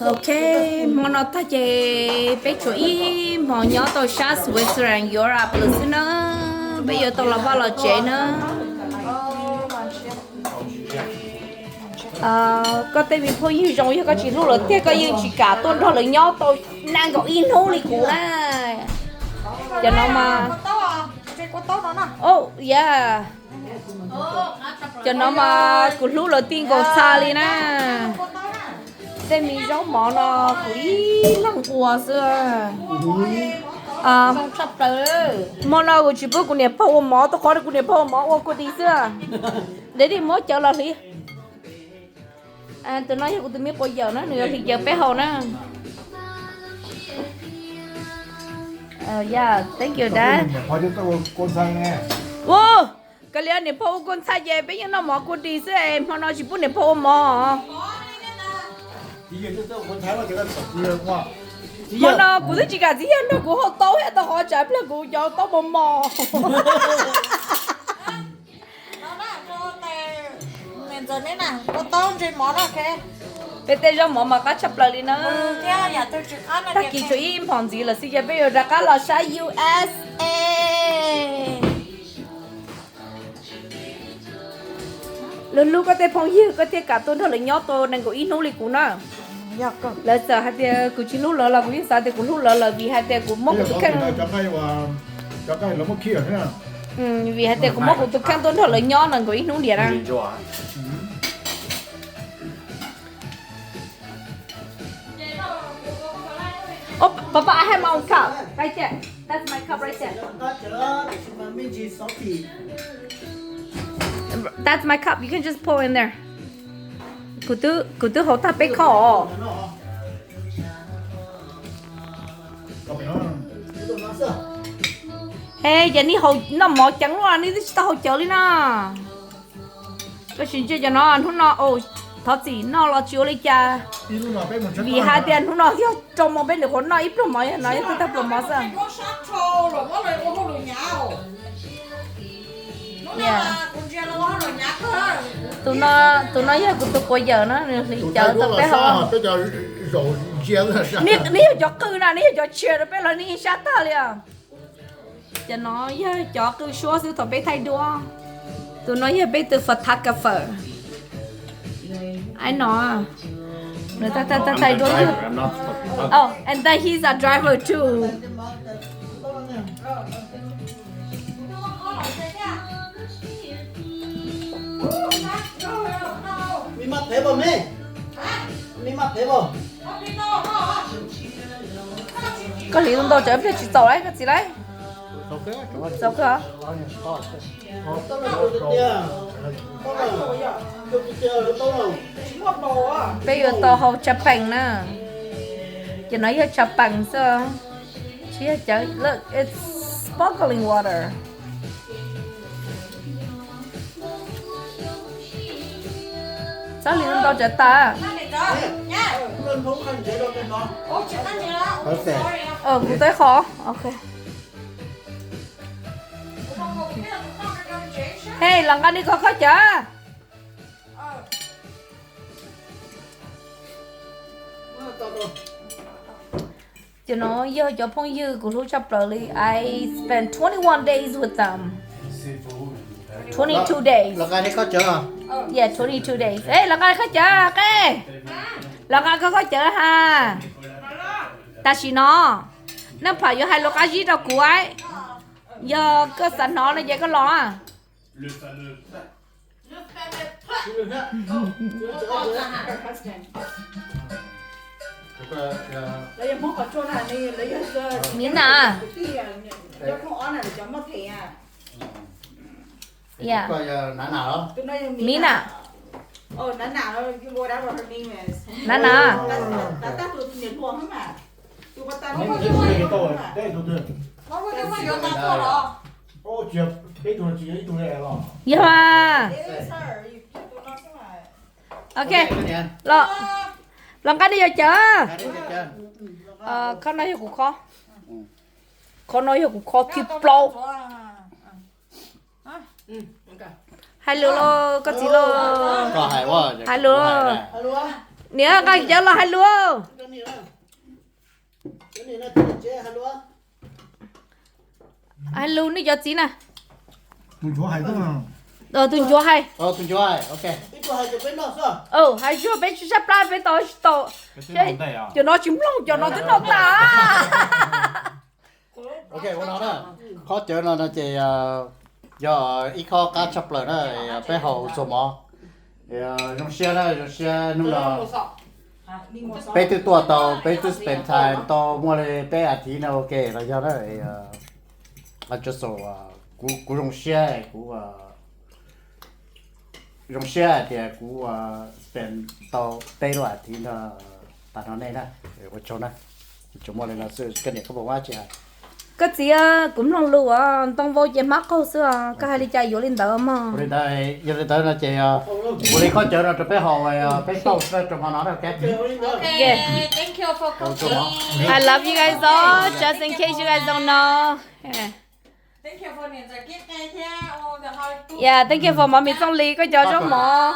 Ok, hmo no tag ces peb tshuav ib hmo nyob tau sab Switzerland Europe lawm xwb na. Peb yuav tau los vaj los tsev na. Koj tej me phooj ywg zoo, yog koj tsis hlub lawv tiag koj yeej tsis kam tuaj nrog lawv nyob tau nees nkaum ib hnub li kuv na. Cov no mas, oh yeah, cov no mas kuv hlub lawv ti nkaus txha li na. Tej me zaub mov no kuv ib leeg ua xwb. Hmo no kuv tsis pub kuv niam pog ua mov, tu qhov kuv niam pog ua mov ua kua dis xwb. Dej dij muab cawv los hliv. Tus no yog kuv tus me quas yawm na, nws yuav hliv cawv peb haus na. Yeah, thank you dad. Ua, koj li niam pog ua kua ntxhai ces peb yeej noj mov kua dis xwb es hmo no tsis pub niam pog ua mov. Hmo no kuv twb tsis kam txiv yawg nrog kuv hau taub thiab, tau qhov tsam pliag kuv cov taub mos mos. Peb tej zaub mov mas qab tshaj plaws li na. Tag kis tshuav ib hmos ntxiv lawm xwb ces peb yuav rov qab los sab U S A. Lawv hlub koj tej phooj ywg koj thiaj kam tuaj nrog lawv nyob tau nees nkaum ib hnub li kuv na. Lawv txawm hais tias kuv tsis hlub lawv los kuv yeej xav tias kuv hlub lawv lawm vim hais tias kuv muab kuv tus kheej, vim hais tias kuv muab kuv tus kheej tuaj nrog lawv nyob nees nkaum ib hnub ntiag na. Oh, Papa, I have my own cup right there. That's my cup right there. That's my cup. You can just pour in there. Kuv twb, kuv twb haus tag peb khob os. He, ces nej haus noj mov ceev luaj, nej twb tsis tau haus cawv li na. Koj sim ntsia cov no, hnub no, thov txim noj los tsis ua li cas, vim hais tias hnub no yog rau moos peb nws qhuav noj ib pluag mov, yog no yog twb tag pluag mov xwb. Tus no, tus no yog kuv tus quas yawm na, nws hliv cawv tau peb haus. Nej yog cov qw na, nej yog cov tshiab rau peb los nej yeej sab tag li os. Cov no yog cov qw suab xwb thaum peb thaij duab. Tus no yog peb tus photographer. Ai no, nws thaij, thaij, thaij duab. Oh, and then he's a driver too. Koj hliv ntau tsam ib pliag tsis txaus lawm koj txiv lawm. Txaus kawg. Peb yuav tau haus tshav peem na. Ces no yog tshav peem xwb. Tsis yog cawv, look, it's sparkling water. Txhob hliv ntau tsam tas. Kuv teb qhov, ok. Hey, los nqa nej koj khob cawv. Cov no yog cov phooj ywg kuv hlub tshaj plaws li. I spent twenty-one days with them. Twenty-two days. Los nqa nej khob cawv. Yeah, twenty-two days. Hey, los nqa khob cawv, qe. Los nqa koj khob cawv ha. Tam sim no, Naj Pham yuav hais lus qab zib rau kuv. Yog koj xav hnov no ces koj los. Mina. Yeah. Mina. Nana. Yog mas. Ok, los, los nqa nej cov cawv. Khob no yog kuv khob. Khob no yog kuv khob thib plaub. Hais lus los koj txiv los. Hais lus. Niam, nqa cov los hais lus. Hais lus nej cov txiv na. Tus ncuav hais. Hais zuag peb tsis sab plab peb tau tsis tau. Cov no tsis mloog, cov no twb noj tas. Ok, ua no na, qhov cawv no no ces yog ib qho qab tshaj plaws na, peb haus txuas mov. Zoo siab na, zoo siab hnub no peb twb tuaj tau, peb twb spend time tau muaj li peb as thiv no ua ke los yog na. Kuv, kuv zoo siab, kuv zoo siab hais tias kuv spend tau peb lub as thiv no tas no nej na. Ua tsaug na, tsuas muaj li no xwb, koj niam koj puas muaj dab tsi hais? Koj txiv, kuv mloog lus ntoo vau ces hmab qaug xwb os, koj hais li cas yuav li ntawd mog. Ua li ntawd, yog li ntawd no ces ua li qhov cawv no rau peb haus, peb tau rau hmo no na. I love you guys all, just in case you guys don't know. Yeah, thank you for Mov Mis Txooj Lis, koj cov zaub mov.